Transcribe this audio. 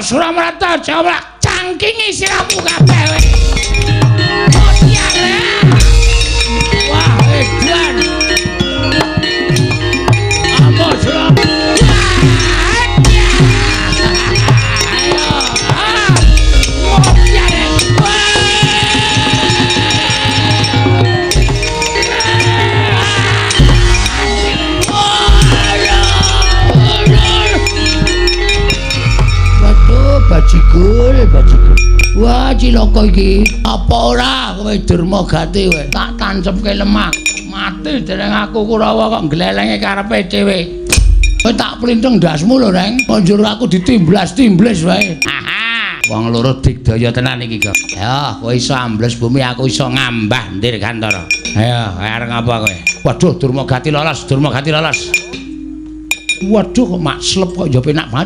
Ambo Suramarta jawab cangkingi siramu kabeh kowe. Wah, edan. Ambo Suramarta. Bajigur, bajigur. Wah, cilaka iki. Apa ora kowe Durmagati kowe? Tak tancepke lemah. Mati dereng aku Kurawa kok glelenge karepe dhewe. Kowe tak plintheng ndasmu lho, Reng. Banjur aku ditimblas-timbles wae. Aha. Wong loro digdaya tenan iki, Kok. Ya, kowe iso ambles bumi, aku iso ngambah Dirgantara. Ayo, arep ngapa kowe? Waduh, Durmagati lolos, Durmagati lolos. Waduh, kok makslep kok ya penak banget.